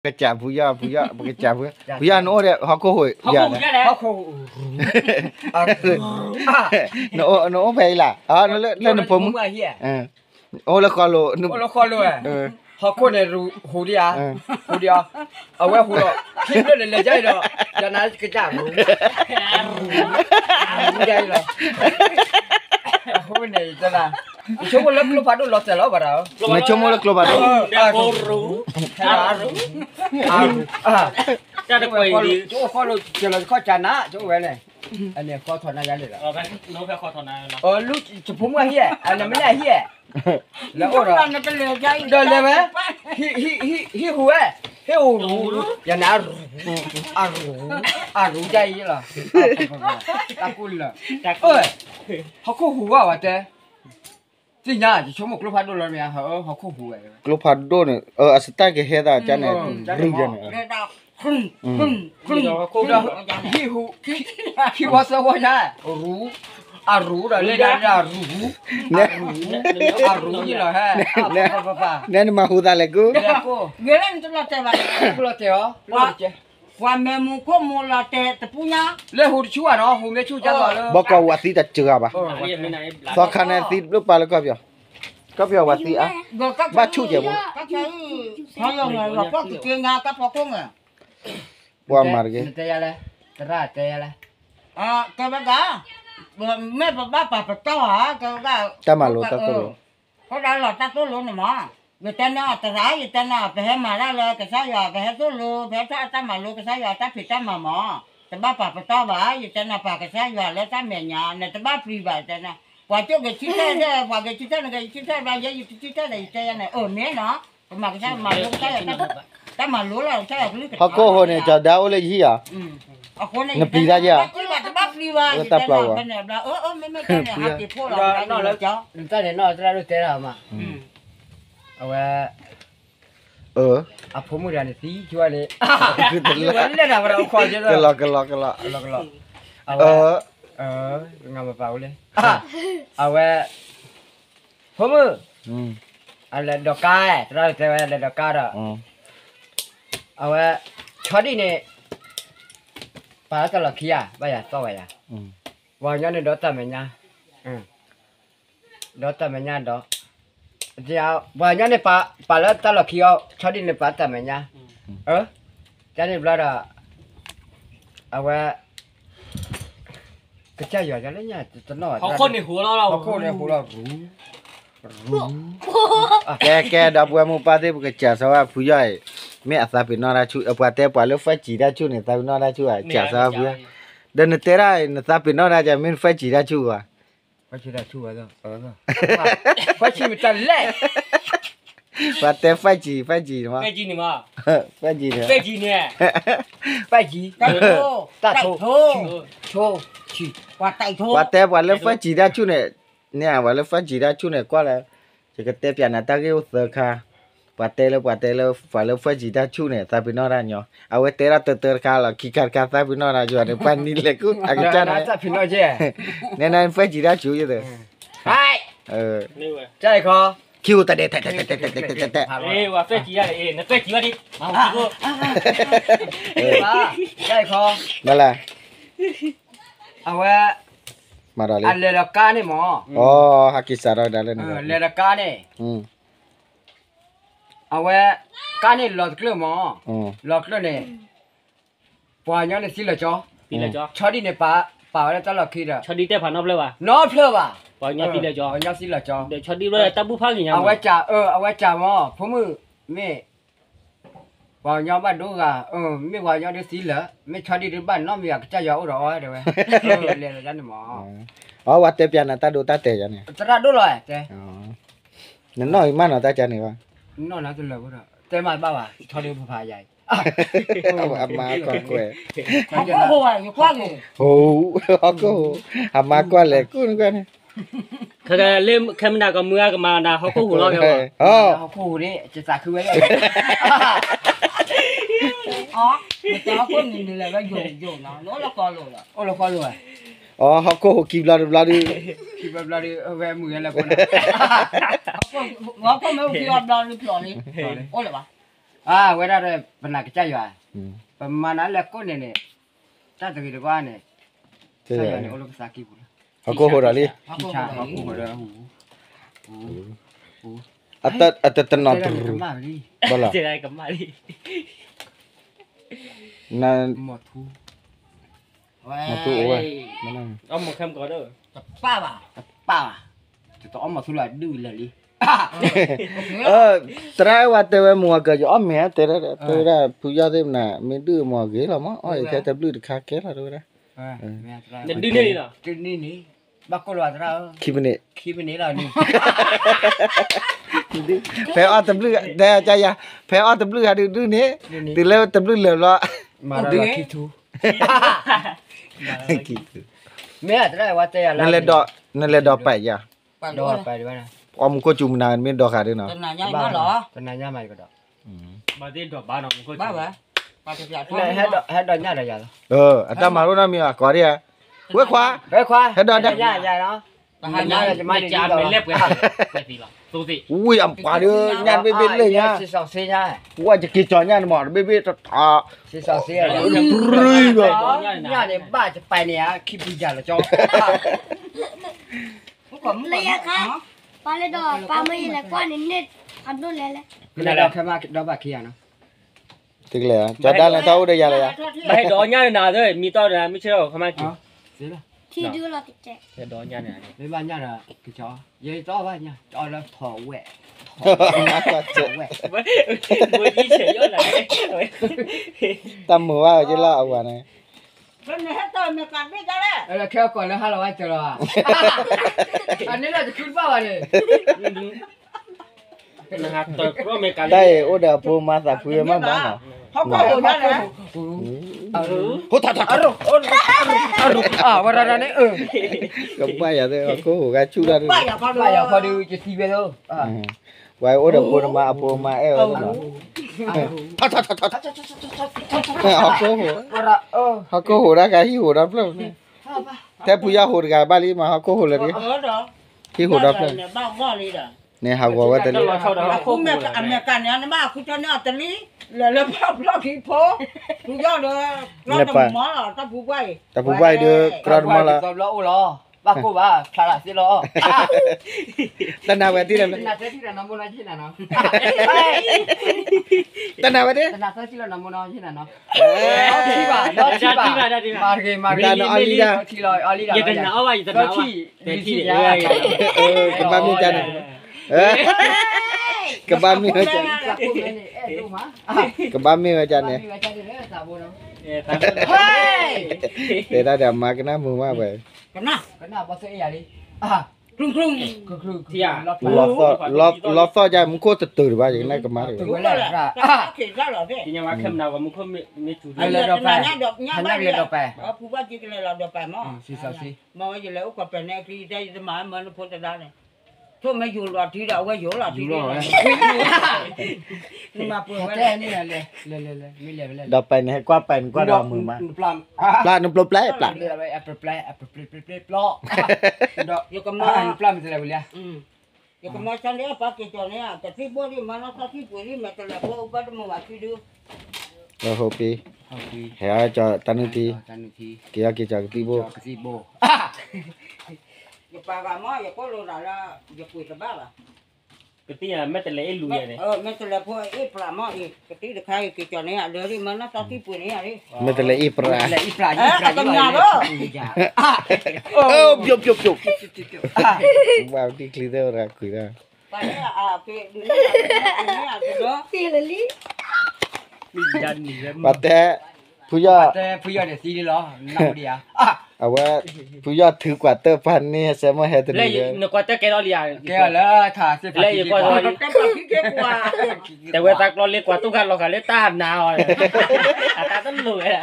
ကစၢ်ဖုယီၢ် ဖုယီၢ် ပကစၢ်ဖု, ဖုယီၢ် နအိၣ်ဒီးဟီၣ်ခိၣ်ဟူးယၤ, နအိၣ်ဖဲအံၤလၢ်, လၢနဖိမုၣ်, အိၣ်လၢဃီလိၤ, ဟီၣ်ခိၣ်န့ၣ် ဟူးဒံးဧါ, ဟူးဒံးဧါ, အဝဲဟူးဒီး ခံဖျၢၣ်န့ၣ်လဲၤယါအံၤဒီး ယနကစၢ်ရူ, ရူယါအံၤလီၤ, အဃိန့ၣ် ယဆိကမိၣ်လၢကျိဖးဒိၣ်လီၤတဲာ်လီၤဘၣ်ဒီး, နဆိကမိၣ်လၢကျိဖးဒိၣ်, တၢ်တကွဲၢ်အံၤဒ်, ကၠိအိၣ်ဃီလိာ် ကၠီလီၤတခီၣ်ကၠးနး ကၠိအိၣ်ဝဲန့ၣ်, အန့ၣ်ဃီထီၣ်နၤယါလံဒီး, လူ ယဖိမုၣ်အဟံၣ်, အနမ့ၢ်အဟံၣ်, လၢအိၣ်ဒီး, ဒီးလဲၤဝဲ, ဟံၣ်ဟူးဝဲ, ဟံၣ်ဟူးရူ, ယန့ၣ်အရူ, အရူ, အရူယါအံၤလီၤ, တၢ်ကူၣ်လၢာ်, ဟီၣ်ခိၣ်ဟူးဝဲဝဲတဲ သ့ၣ်ညါ ယဆိကမိၣ်ကျိဖးဒိၣ်လီၤမ့ၢ်ဧါ, ဟီၣ်ခိၣ်ဟူးဝဲ, ကျိဖးဒိၣ်န့ၣ် အစတၢ်ကဟဲသးကန့ၣ် ရူယါန့ၣ်, ဟံၣ်ဟူး, ခံဝီသၢဝီညါ, ရူ, အရူဒီးလဲၤဒၣ်ရူ, အရူယလီၤဟဲ, နဲနမၤဟူးသးလဲၣ်ကူ, လၢနတလီၤတဲာ်ဘၣ်, လီၤတဲာ်အီၤ ပှၤမဲာ်မူခိၣ်မူလီၤတဲာ်တပူညါ, လၢဟူးတဆူၣ်ဘၣ်နီၤ, ဟူးမ့ၢ်ဆူၣ်ကၢ်လီၤလၢ, ဘီကီၢ်ဝၤသံတစှၤဘၣ်, သီခါန့ၣ်သံတဘျုးပာ်လၢကီၢ်ပယီၤ, ကီၢ်ပယီၤဝၤသံအါ, ဘၣ်ဆူၣ်ကဲးဘိ, ပှၤမၤတဂ့ၤ, တဲယလဲၣ်, တဲဝဲဒၣ်, မ့ၢ်ပဘၣ်ပာ်ပတီၢ်ဧါ, တဲဝဲဒၣ်, တၢ်မၤလိတၢ်သိၣ်လိ, ဃိဒၣ်လီၤတၢ်သိၣ်လိန့ၣ်မး, ယတဲန့ၢ်အီၤတရၣ်, ယတဲန့ၢ်အီၤ ပဟဲမၤတၢ်လၢကစၢ်ယွၤ, ပဟဲသိၣ်လိ, ပဟဲထီၣ်တၢ်မၤလိကစၢ်ယွၤတၢ်ဖံးတၢ်မၤမး, တဘၣ်ပာ်ပတီၢ်ဘၣ်, ယတဲန့ၢ်ပာ်ကစၢ်ယွၤလၢတၢ်မဲာ်ညါ, နတဘၣ်ပျံၤဘၣ်, ယတဲန့ၢ်, ပှၤကၠိၣ်က့ၤဆံထၢၣ်, ပှၤက့ၤဆံထၢၣ်, နက့ၤဆံထၢၣ်ဘျီ, ယဲယတဆံထၢၣ်ဒီး ယတဲယဲန့ၣ်, အၢ မ့ၢ်နီၤ, ပမၤကစၢ်မၤလိကစၢ်ယွၤ, တၢ်မၤလိလီၤ, ကစၢ်ယွၤကလုၢ်ကထါ, ဟီၣ်ခိၣ်ဟိးန့ၣ် ကၠီၤဒါအိၣ်လၢယဟံၣ်ဧါ, နပျံၤတၢ်ယဲဧါ, တဘၣ်ပျံၤဘၣ်, ယတဲန့ၢ်ဖဲန့ၣ်ဘျီ, အၢ အၢ မ့မ့ၢ်တဲန့ၣ် ဟးက့ၤဖှိၣ်လီၤ, နတၢ်န့ၣ်နီၢ်တရၣ်ဒိၣ်တဲတၢ်မး, အဝဲ အဖိမုၣ်တဂၤန့ၣ်သံဆိဝဲန့ၣ်, ဝဲလဲၣ်တၢ်ဝဲဒၣ်အိၣ်ခိးကဲ, ကလီကလီကလီ, အဝဲ, ငါမပာ်ဝဲလဲၣ်, အဝဲ, ဖိမုၣ်, အလဲၤဒိးကါ, တရၣ်တဲဝဲလဲၤဒိးကါဒီး, အဝဲ, ဆီဒံၣ်န့ၣ်, ပာ်လၢတၢ်လီၢ်ခံဧါ, ဘၣ်ယၤသီၣ်ဝဲယၤ, ပှၤကညီန့ၣ်ဒီးတၢ်မဲာ်ညါ, ဒီးတၢ်မဲာ်ညါဒီး, ပှၤကညီန့ၣ်ပာ်လၢတၢ်လီၢ်ခံအီၤ, ဆီဒံၣ်န့ၣ်ပာ်တၢ်မဲာ်ညါ, ကန့ၣ်ဘျီဒီး, အဝဲ, ကစၢ်ယွၤလၢညါတနီၣ်, ဟီၣ်ခိၣ်န့ၣ်ဟူးလီၤ, ဟီၣ်ခိၣ်န့ၣ်ဟူးလီၤ, ကဲကဲ ဒီပုၢ်ဝဲၢ်မိၢ်ပၢ်သ့ၣ် ပကစၢ်စီၤဝဲဖုယီၢ်အံၤ, မ့ၢ်အသးပ့ၤနီၣ်တၢ်ဆူၣ်, ပှၤတဲပှၤလၢ five G တၢ်ဆူၣ်န့ၣ် သးပ့ၤနီၣ်တၢ်ဆူၣ်ဧါ, ကစၢ်စီၤဝဲဖုယီၢ်, ဒီးနတဲဒၣ် နသးပ့ၤနီၣ်တၢ်ကမ့ၢ် five G တၢ်ဆူၣ်ဧါ, ပှၤတဲ five G, five G န့ၣ်မး, five G န့ၣ်, five G, တၢ်ထိ, ပှၤတဲပှၤလၢ five G တၢ်ဆူၣ်န့ၣ်, န့ၣ် ပှၤလၢ five G တၢ်ဆူၣ်န့ၣ် ကွၢ်လၢ, ယကတဲပျးနၤတၢ်ဂ့ၢ်အိၣ်သၢခါ, ပှၤတဲလၢ ပှၤတဲလၢ ပှၤလၢ five G တၢ်ဆူၣ်န့ၣ် သးပ့ၤနီၣ်တၢ်ညီ, အဝဲတဲဒၣ်တၢတၢတခါလီၤ, ခံခါတခါ သးပ့ၤနီၣ်တၢ်ညီန့ၣ် ပှၤနံၤလဲၤကူၣ် အကစၢ်န့ၣ်, နဲန five G တၢ်ဆူၣ်ယသၢ, ခံဧိၤတဒဲး, အဝဲ, မၤဒီးလံ, အလဲၤဒီးကါန့ၣ်မး, ဟးက့ၤစးထီၣ်ကဒါလၢန့ၣ်, လဲၤဒီးကါန့ၣ်, အဝဲ, ကါန့ၣ်လီၤတကျၢၢ်မး, လီၤကျၢၢ်န့ၣ်, ပှၤကညီန့ၣ်သံလၢာ်ကၠီ, ဆီဒံၣ်န့ၣ်ပာ်ဝဲလၢတၢ်လီၢ်ခံဒီး, ဆီဒံၣ်တဲဖးနီတဖျၢၣ်ဘၣ်, နီတဖျၢၣ်ဘၣ်, ပှၤကညီသံလၢာ်ကၠီ, ဆီဒံၣ်ဘျီတၢ်ဘူၣ်ဖးက့ၤညါ, အဝဲစံး, အဝဲစံးမး ဖိမုၣ်, မ့ၢ် ပှၤကညီဘၣ်ဒိဂၤ, မ့ၢ်ပှၤကညီဒုးသံလၢာ်, မ့ၢ်ဆီဒံၣ်ဒုးဘၣ်နီတမံၤဘၣ် ကစၢ်ယွၤအိၣ်ဒီးအီၤတဲဝဲ, လဲၤလီၤန့ၣ်မး, အဝဲတဲပျးနၤတၢ်ဒိတၢ်တဲာ်ယၤန့ၣ်, တၢ်ဒိလီၤတဲ, နနီၢ်အံၤမးနီၤတၢ်ကန့ၣ်ဘၣ်, နီၢ်နၤတလၢာ်ဘၣ်ဒီး တဲမးဘၣ်ဘၣ် ဆီဒံၣ်ဖးဖးယၤအံၤ, အမါကွၢ်ကွဲ, ဟီၣ်ခိၣ်ဟိး, ဟီၣ်ခိၣ်ဟိး, အမါကွၢ်လဲၤကူၣ်နကွၢ်န့ၣ် ခဲကလၢ ခဲမနၤကမုာ်အကမၤနၤ ဟီၣ်ခိၣ်ဟူးလီၤကဲ, ဟီၣ်ခိၣ်ဟူးန့ၣ် ကသးခုဝဲလၢ, အိၣ်လီၤကီလိာ်လီၤ, အိၣ်လီၤကီလိာ်ဝဲ, အဟီၣ်ခိၣ်ဟူးခံဘျီတဘျီဒုး, ခံဘျီတဘျီဒုး ဝဲမုာ်ဝဲလၢဖိန့ၣ်, အိၣ်လီၤဘၣ်, အဝဲဒၣ်ဒီး ပနာ်ကစၢ်ယွၤ, ပမၤနၤလၢကိးန့ၣ်န့ၣ်, တၢ်တဂ့ၤတဝါန့ၣ်, ကစၢ်ယွၤန့ၣ်အိၣ်လၢပသးကံၢ်ပူၤလီၤ. ဟီၣ်ခိၣ်ဟိးဒီးလံ, ဟီၣ်ခိၣ်ဟိးဒီး, အတတနီၤတရူး, ဘၣ်လီၤ, မၤထူအိၣ်ဝဲ, တပၢ်ဘၣ်, တပၢ်ဘၣ်, တအီၣ်မၤထူလီၤဒုးလၢာ်လံ. သရၣ်အဲၣ်ဝဲတဲဝဲမုၢ်ဂီၤကၢၤ ယအီၣ်မ့ၢ်တဲဝဲဒၣ် ဖုယီၢ်သ့ၣ်မနၤ မ့ၢ်ဒုးမုၢ်ဂီၤဂ့ၤလီၤမး အီၣ်အံၤထဲတဘျုးတခါကဲလီၤတဲဝဲဒၣ်, တဒုးန့ၢ်လံလီၤ, တဒုးန့ၢ်လံ, ဘၣ်ကိၢ်လီၤသရၣ်ဧၢ, ခံမံးနံး, ခံမံးနံးလီၤန့ၣ်, ဖဲအီၣ်တဘျုး, တဲကယၤ, ဖဲအီၣ်တဘျုးဂၤဒုးဒုးန့ၢ်, တုၤလၢတဘျုးလၢာ်ဘျီ, မၤဒၣ်လီၤခံထူ, မ့ၢ်သရၣ်ဝဲတဲယၤလၢ, နလဲၤဒိးပာ်ယၤ, အီၣ်မူခိၣ်စူၤမနၤမ့ၢ်ဒိးဃာ်ဒ်နီၤ, တနၤညါမးလီၤ, တနၤညါမးယကဒီး, ဘၣ်သ့ၣ်ဒိးဘၣ်နီၤ, ဟဲဒိးညၣ်ဒီးယၤလီၤ, အတၢ်မၤလိနီတမံၤဘၣ် ကွၢ်ဒ်ဧါ, ဝဲခွါ, ဝဲခွါ, ဟဲဒိးညၣ်, မ့ၢ်လဲၤပှဲၤသံလီၤ, ဝံၤအပှၤဒီး ညၣ်တဘ့ၣ်ဘ့ၣ်လၢညါ, ဝဲယက့ၤကၠီၤညၣ်န့ၣ်မး တဘ့ၣ်ဘ့ၣ်တထး, ညၣ်န့ၣ်ဘၣ်ယပာ်န့ၣ်ဧါ ခံပူၤယၤလီၤကၠီ, လၢယခါ, ပှၤလဲၤဒီးပှၤမ့ၢ်ယလဲၤကွၢ်န့ၣ်န့ၣ်, အဒိၣ်လဲၣ်လဲၣ်, ကလဲၤဒီးခဲမးဒီးဘၣ်ခံဂၤနီၤ, တကလဲၤ, ကၠီဒါလဲၤထီၣ်အိၣ်ဒီးယၤလၢယၤ, ဘၣ်ဟဲဒီးညၣ်နၤသၢ မံတီၢ်ဒီးမုၢ်ဆ့ၣ်ထီၣ်ခီမးက့ၤ, ထံဒုလီၤကတဲ, ဟဲဒီးညၣ်န့ၣ်, မ့ၢ်ဘၣ်ညၣ်ဒီး, ယတအီၣ်ဘၣ်ညၣ် တအီၣ်လၢထီၣ်ဝဲ, ထီၣ်ဝဲ, တၢ်မုာ်ဘၣ်ယလီၤအဝၤန့ၣ် ခဲအကီၢ်လၢဟါလီၤဝဲစၢၤလီၤ, အန့ၣ်လီၤတခုတဘၣ်ဘၣ်န့ၣ်, တၢ်အံၤအိၣ်ဒီးအဖိမါသးဖှံဝဲမးမးနီၤ, ဟီၣ်ခိၣ်ဟိးညါန့ၣ်, ဝဲဒၣ်န့ၣ်, ကဘၣ်ယၤသ့ၣ် ဟီၣ်ခိၣ်ဟိးဂၤဆူၣ်တၢ်ဒ်, ဘၣ်ယၤဖီဒုးယသံဝဲလီၤ, ဝဲအိၣ်ဒီးဖိနမါအဖိမါအဲၣ်ဝဲသ့ၣ်နီၤ, ဟီၣ်ခိၣ်ဟိး, ဟီၣ်ခိၣ်ဟိးတၢ်ခါဟံၣ်ဟိးတၢ်ဖျၢၣ်န့ၣ်, ထဲဖုယီၢ်ဟိးတဂၤဘၣ်လံမး ဟီၣ်ခိၣ်ဟိးလၢတဂ့ၤ, ဟံၣ်ဟိးတၢ်ဖျၢၣ်, န့ၣ်ဟးဂီၤဝဲတလံ, အမဲရကၤန့ၣ် နဘၣ်ဃုထၢန့ၢ်အီၤတလံ, လၢလၢဘၣ်ဘျီၣ်ကံဖိ, ဖုယီၢ်ဒီး, တၢ်ပူၤဘၣ်အံၤဒီး ကြၢးတမၤလီၤ, ဘၣ်ကိၢ်ဘၣ် ဖျါလၢသ့လီၤ, တနာ်ဝဲဒ်လဲၣ်, တနာ်ဝဲဒ်, မၤတဂ့ၤမၤတဂ့ၤ, တနာ်အီၤလံဒၣ်, ယတနာ်အီၤဘၣ်, ယတနာ်အီၤ, ကဘၣ်မ့ၢ်ကန့ၣ်, ကဘၣ်မ့ၢ်ဝဲကန့ၣ်, ကဘၣ်မ့ၢ်ဝဲကန့ၣ်, တဲတၢ်ဒီးမါကနၣ်မုာ်မးဝဲ, လီၤသီၣ်ယၤမူခိၣ်တတုၤတဘၣ် ယကနၣ်ကမါတဂ့ၤ, မ့ၢ်ဝဲယလဲၤအိၣ်ကီၢ်ပှဲၤန့ၣ်အချံ ယတမၤမၢနဖိတဒါန့ၣ်, ထိၣ်မ့ၢ်ယိၤလီၤတံၢ်ဒီး အဝဲယိၤလီၤတံၢ်, ဒီးပှဲၤန့ၣ် ဟဲကွၢ်ပှဲၤန့ၣ် ကွၢ်ဒီးမုာ်မး, ပျၢ်နပျိပျၢ်ပျၢ်, ပျၢ်, ယကမၤဆါန့ၢ်ပှၤက့ၤကီၤန့ၣ် ကသံၣ်ဘိဒ်မၤနီၢ်သီထံပှ့ၤဒ် မဲာ်တလဲၤဖိဘၣ်တမုာ်ဘၣ်ခံဒု, ဟိပံ, ဟဲအီၣ်ကၠီတၢ်နုၢ်ထံ, က့ၤအီၣ်က့ၤကၠီကသံၣ်ဘိ, ယပာ်ဂၤမ့ၢ် ယကိးလိာ်သးလၢ ယပှ့ၤတဘၣ်ဘၣ်, ကသံၣ်မဲာ်တလဲၤအ့ၣ်လူၤယၤန့ၣ်, မဲာ်တလဲၤဖိအ့ၣ်ပြးမ့ၢ်အံၤ ကသံၣ်တခါအံၤ က့ၤကီၤန့ၢ်အဒၢဒ်မၤနီၢ်သီထံပှ့ၤန့ၣ်ယၤဒ်, မဲာ်တလဲၤအ့ၣ်ပြး, အကမၤလီၤ, ပျိပျိပျိ, ဘၣ်တံၢ်ချံသၢရၤကွံာ်လီၤ, ပှၤတဲ, ဖုယီၢ်, အဝဲ, ဖုယီၢ်ထုးကွၢ်တၢၢ်ပာ်န့ၢ် ဆဲမီၢ်ဟဲတနံၤလၢ, နကွၢ်တၢၢ်ကဲထီၣ်လံဧါ, ကဲလၢထးစ့ၢ်ဖးကံက့ၤကွၢ်, တဲဝဲသးကျီလ့ကွၢ်တိၢ်ခါလီၤဃာ်လၢတၢ်နါအီၤ, အတၢ်တလိၣ်ဝဲဒၣ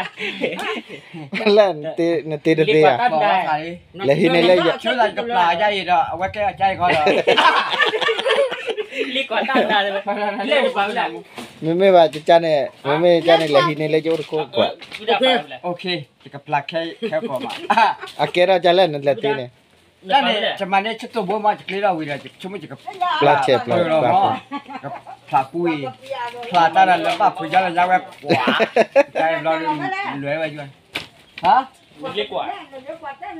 ်, လၢနတ့တသ့ဧါ, လဲၤဟံးန့ၢ်လၢယၤ, ဆိကပျၢ်ယါအံၤဒီး အဝဲကဲအကါအံၤခီဒီး, လ့ကွၢ်တၢ်နါ, လ့ကွၢ်, မ့မ့ၢ်ဘၣ်ကကါန့ၣ် မ့မ့ၢ်ကါန့ၣ် လဲၤဟံးန့ၢ်လၢယအိၣ်တခိၣ်ကွၢ်, ယကပျၢ်ခဲကီၢ်မး, အကဲထီၣ်ကါလၢနလဲၤတ့န့ၣ်, တၢ်န့ၣ် ယမၤန့ၢ်ဆၢတိၢ်ဘိမး ယကျ့ထီၣ်ဝံၤဒီး ယဆိကမိၣ်ယက ပျၢ်ဆဲးပျၢ် ဖျးကွံာ် ဖျးတၢ်လၢဘၣ်ဖုးယါလၢယါဝဲ ပှၤ တၢ်ဘျီ လွဲဝဲယွၤ ဟါ တဖျီ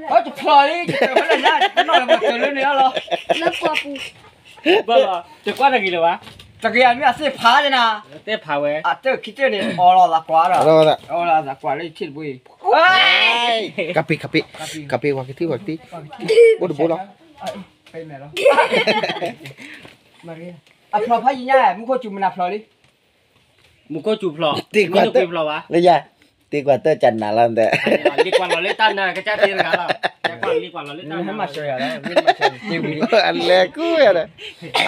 လံ ယတဖျီလံ ယကနီၣ်လၢမၤကၢၤလၢန့ၣ်လီၤ လၢပှၤပူၤ တကွၢ်တဂ့ၤလၢၤဘၣ် တဂ့ၤအမ့ၢ်အသ့ၣ်ဖးန့ၣ်နၤ သ့ၣ်ဖးဝဲ အတၢၢ်ခံတၢၢ်န့ၣ် အီလီၤသးကွၢ်ဒီး အီလီၤသးကွၢ်လၢယထံၣ်တဘိအံၤ ကပ့ၤ ကပ့ၤ ကပ့ၤ ပှၤကထံၣ် ပှၤကထံၣ် အိၣ်တဘိလီၤ အဖျီဖးယံၤညါ မူခိၣ်စူၤမနၤဖျီလံ မူခိၣ်စူၤဖျီ တ့ကွၢ်တၢၢ် လၢယၤ တ့ကွၢ်တၢၢ်ကနၤလီၤ လံကွၢ်လီၤလၢတၢ်နၤ ကစၢ်တ့တဂၤလီၤ လံကွၢ်လီၤလၢတၢ်နၤ အလဲၤကူၣ်ဝဲဒီး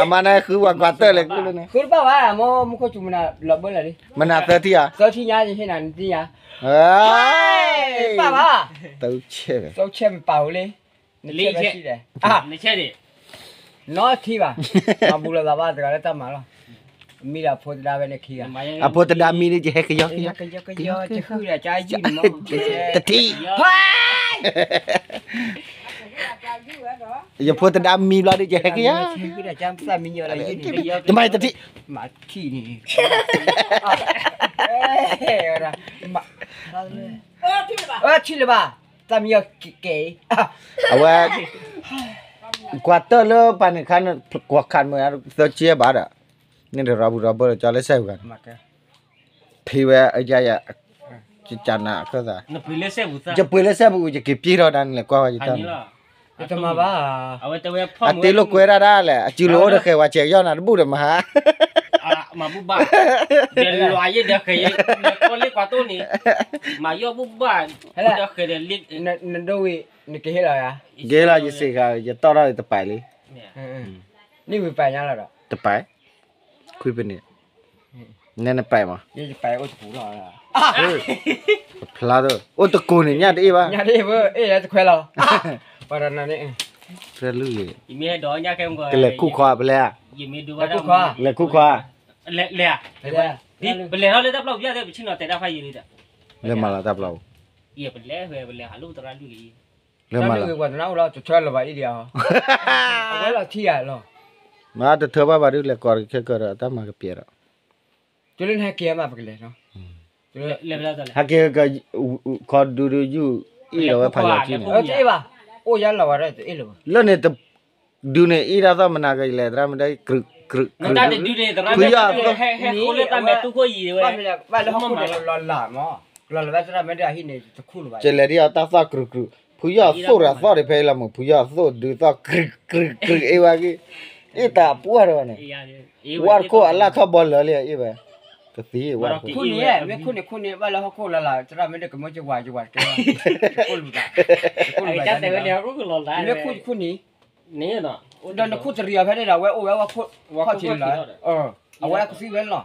အမါန့ၣ်ဃုဝဲကွၢ်တၢၢ်လဲၤကူၣ်လၢန့ၣ် ဃုတဘၣ်ဘၣ် မူခိၣ်စူၤမနၤလီၤဘၢလၢာ်လံ မနၤသၢထံၣ်ဧါ သၢထံၣ်ညါ ယဟ့ၣ်နၤနထံၣ်ညါ ပၢ်ဘၣ် သၢဆဲး သၢဆဲးမပာ်ဝဲလံ နဆဲးဘၣ်ဆံးလဲၣ် နဆဲးန့ၣ် နီၢ်ထံၣ်ဘၣ် မၤဘူလိာ်သးဘၣ်တဂၤလၢတၢ်မၤလီၤ မံဒီးအဖိသဒါဝဲန့ၣ်ခံဂၤ အဖိသဒါမံန့ၣ် ယဟဲကယီကယီ ကယီကယီ ယဟုဒီးကယုၢ်န့ၣ်မး တထံၣ် ယဖိသဒါမံဘျီဒီး ယဟဲကယီကယီ တမၤတထံၣ် တမၤတထံၣ် ထံၣ်လၢၤဘၣ် တၢ်မံယီၤကဲ အဝဲ ကွၢ်တၢၢ်လၢပှၤန့ၣ်ခါန့ၣ် ကွၢ်ခးမုာ်သၢဆံဘၣ်ဒီး န့ၣ်ဒီးရၤဘူၣ်ရၤဘၢလီၤကၠီလၢစဲးပူၤဂၤန့ၣ် ဖံဝဲအယါယၤ ကကနၤအခၢၣ်သး ယပှ့ၤလၢစဲးပူၤ ယက့ၤပျ့ၤထီၣ်ဒၣ်န့ၣ်လဲၤကွၢ်ဝဲယတၢ်န့ၣ် တမၤဘၣ် အတ့လိာ်ကွဲဒၣ်ဒၣ်လဲၣ် အစုလိာ်အိၣ်ဒီးဃဲၤဝဲဆဲးကယီနၤတဘူၣ်ဒီးမဟါ မၤဘူၣ်ဘၣ် ဒီးလီၤယဲဒီးဃဲၤယဲ ကွၢ်လ့ကွၢ်တိၢ်န့ၣ် မၤယီၣ်ဘူၣ်ဘၣ် ဒီးဃဲၤဒီးလ့ နဒိဝံၤ နကဟ့ၣ်လီၤယၤ ကဟ့ၣ်လီၤယစ့ၢ်ကီး ယတီၢ်ထီၣ်တပာ်လံ န့ၢ်ဝံၤပာ်ညါလီၤဒီး တပာ် ခွံပနံၣ် နဲနပာ်မး ယပာ်အိၣ်တပူၤလီၤ ဖျါသိး အိၣ်တကိၤန့ၣ် ညၣ်တအ့ၣ်ဘၣ် ညၣ်တအ့ၣ်ဘၣ် အ့ၣ်လၢတခွဲလီၤ ပှၤဒီးနၤန့ၣ် ဖဲလုၢ်ဂ့ၤ ကလဲၤခူၣ်ခွါပလဲ လဲၤခူၣ်ခွါ လဲၤ ပလဲၤထီၣ်လၢတၢ်ပျီပူၤ ပဆ့ၣ်နီၤတဲတၢ်ဖးယံၤလံဒီး လဲၤမၤလီၤတၢ်ပျီပူၤ ယပလဲၤဝဲ ပလဲၤဟးလိၣ်သရၣ်လုၢ်ဂ့ၤ လၢမၤလီၤ တၢ်လုၢ်ဂ့ၤပှၤတနၢ်အိၣ်လီၤ တထၢလၢၤဘၣ်အံၤဒံးအီၤ အဝဲလီၤထံဂၤလီၤ မ့ၢ်တထၢဘၣ်ဘၣ်ဒုး လဲၤကီးခဲကၢဒီး တၢ်မၤကပျဲဒီး တုၤလၢနဟဲက့ၤမးပကလဲၤနီၤ ဟဲက့ၤက ခီဒုဒုယုၢ် အ့ၣ်လီၤဝဲဖးယၤထံန့ၣ် တအ့ၣ်ဘၣ် အိၣ်ယါလီၤဝဲဒၣ်တအ့ၣ်လၢၤဘၣ် လၢန့ၣ်တ ဒုန့ၣ်အ့ၣ်တၢ်သီၣ်မနၤကလဲၤသရၣ်မ့ၢ်ဒၣ် ကြုးကြုး ဖုယီၢ်အသိၣ် ဘၣ်လၢဟီၣ်ခိၣ်လီၤလးမး လီၤလးဘၣ်သရၣ်မ့ၢ်ဒၣ်ဟံၣ်န့ၣ် တခူၣ်လၢၤဘၣ် ကလဲၤဒ်အီၤတၢ်သီၣ်ကြုးကြုး ဖုယီၢ်အသိၣ်ဒီးအသီၣ်ဒံးဖဲအံၤလီၤမး ဖုယီၢ်အသိၣ်ဒုးသီၣ်ကြုးကြုးကြုးအ့ၣ်ဝဲဂ့ၢ် အ့ၣ်တၢ်ပှၢ်တဝဲန့ၣ် ဝၣ်တခိၣ်အလၢ်ထီၣ်ဘီလၢာ်လံအ့ၣ်ဝဲ ကသံဝၣ်တခိၣ် ခိၣ်န့ၣ် မ့ၢ်ခိၣ်န့ၣ် ခိၣ်န့ၣ်ဘၣ်လၢဟီၣ်ခိၣ်လီၤလး သရၣ်မ့ၢ်ဒၣ်ကမၢကဝၤယဝၤတကဲ တခိၣ်လၢၤဘၣ် တခိၣ်လၢၤဘၣ် မ့ၢ်ခိၣ်တခိၣ်န့ၣ် ဒီးနခိၣ်တရံးအီၤဖဲန့ၣ်ဒီး အဝဲအိၣ်ဝဲဝဲခိၣ်ခီၣ်ထံးလီၤ အဝဲကသံဝဲလီၤ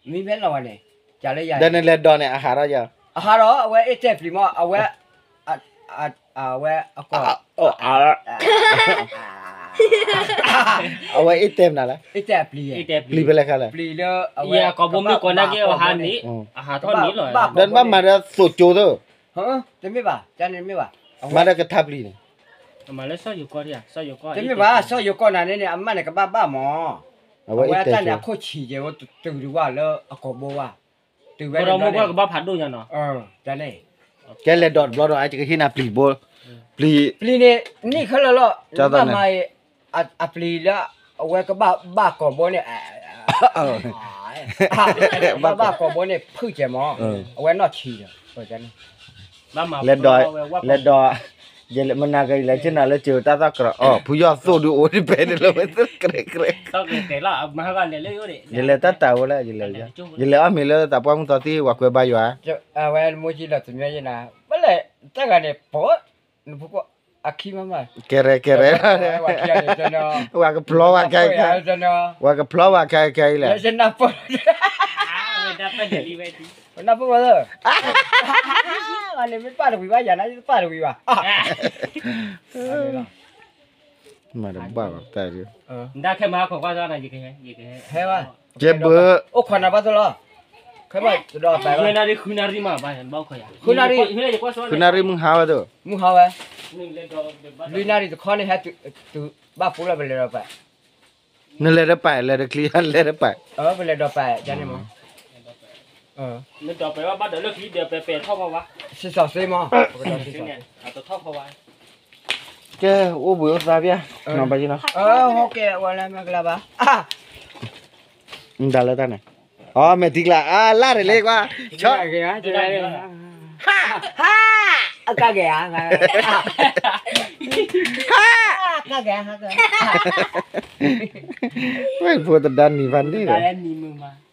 မ့ၢ်ဖဲလီၤဝဲန့ၣ် ကလၢယၤ ဒီးနလဲၤဒိးန့ၣ် အဟးထီၣ်ယၤ အဟးထီၣ် အဝဲအ့ၣ်တဲာ်ပျံၤမး အဝဲ အဝဲအကီၢ် အဝဲအ့ၣ်တဲာ်မနုၤလဲၣ် အ့ၣ်တဲာ်ပျံၤ ပျံၤဖဲလဲၣ်ခါလဲၣ် ပျံၤလၢအဝဲ ကိးဘိမ့ၢ်ကိးနာ်က့ အဟးန့ၣ် အဟးထီၣ်န့ၣ်လီၤ ဒီးနဘၣ်မၤဒီးသိးကၠိသၢ တမ့ၢ်ဘၣ် တၢ်န့ၣ်တမ့ၢ်ဘၣ် မၤဒီးကထါပျံၤန့ၣ် တမ့ၢ်ဘၣ် စီၤယိၤကီၢ်န့ၣ်န့ၣ် အမါန့ၣ်ကဘၣ်ဘၣ်မး အဝဲတၢ်န့ၣ်အခိၣ်ဆံးကဲဝဲတုၤဒံးဝဲလၢအကိာ်ဘိဝဲ တုၤဝဲ ကဘၣ်ဖးဒိၣ်ညါနီၤ ကဲလဲၤဒိးတဘျီဒီး အကဟ့ၣ်နၤပျံၤဘိ ပျံၤ ပျံၤန့ၣ် နံၣ်ခဲလၢာ်လီၤ ဘၣ်မၤ အပျံၤလၢ အဝဲကဘၣ်ဘၣ်ကိာ်ဘိန့ၣ် ဘၣ်ဘၣ်ကိာ်ဘိန့ၣ် ဖုၣ်ကဲမး အဝဲနီၢ်ဆံးဒီး လဲၤဒိး လဲၤဒိး ယလဲၤမနၤကလဲၤဆ့ၣ်နီၤလၢစၢၤတၢ်သီၣ်ကြၢး အိ ဖုယီၢ်သိၣ်ဒုးအိၣ်တဖဲန့ၣ်လၢဝဲသ့ၣ်ကြဲးကြဲး ယလဲၤတၢ်တၢ်ဝဲလၢ ယလဲၤ ယလဲၤအီၣ်မ့ၤလၢသးပှၢ်မုၢ်သီသံ ဝၤကွဲဘါယွၤ အဝဲမူကံလီၤတမံၤယဲနၤ ဘၣ်လဲၣ် တၢ်ဂၤန့ၣ် ပှၤ နဖိခွါ အခံမးမး ကဲရဲကဲရဲ ဝၤကဖျီဝဲခဲခဲ ဝၤကဖျီဝဲခဲခဲအံၤလဲၣ် နၢ်ပၢၢ် နၢ်ပၢၢ်ဝဲလၢ မ့ၢ်ပၢ်တဝံၤဘၣ်ယၤနၤ ပၢ်တဝံၤဘၣ် မၤတဘၣ်ဘၣ်တၢ်ဒ် ဟဲဘၣ် ကဲဘၣ် အိၣ်ခိးနၤဘၣ်သိးလီၤ ခဲဘၣ်တဒီးပာ်ဘၣ်, ဃုနၣ်ရံၣ်မုၢ်ဟါဝဲဒၣ်, ဃုနၣ်ရံၣ်မုၢ်ဟါဝဲ, လွံၢ်နၣ်ရံၣ်တခီန့ၣ်ဟဲတုၤဘၣ်ပူၤလီၤ ပလဲၤဒီးပာ်, နလဲၤဒီးပာ် လဲၤဒီးချံ လဲၤဒီးပာ်, ပလဲၤဒီးပာ်ယါန့ၣ်မး, နဒီးပာ်ဘၣ်ဘၣ်ဒီးလၢချံဒီးပာ်ပာ်ထီၣ်ဖီဝါ, စံးစီဆှံမး, အတထီၣ်ဖီဝါ, ကဲ အိၣ်ဘှံးအိၣ်သါဖဲ, ဘၣ်ယနီၤ, ဟဲကဲဝဲလၢမ့ၢ်ကလါဘၣ်, မတၤလၢတၢ်န့ၣ်, အ မဲာ်ထံကျါ အ လၢ်တလ့ကွၢ်, ဟါ, ကဂဲၤဧါ, ဟါ, ကဂဲၤဧါ, ဝဲဖိတဒါနံၤဖးန့ၣ်ဒီး, နံၤမုၢ်မး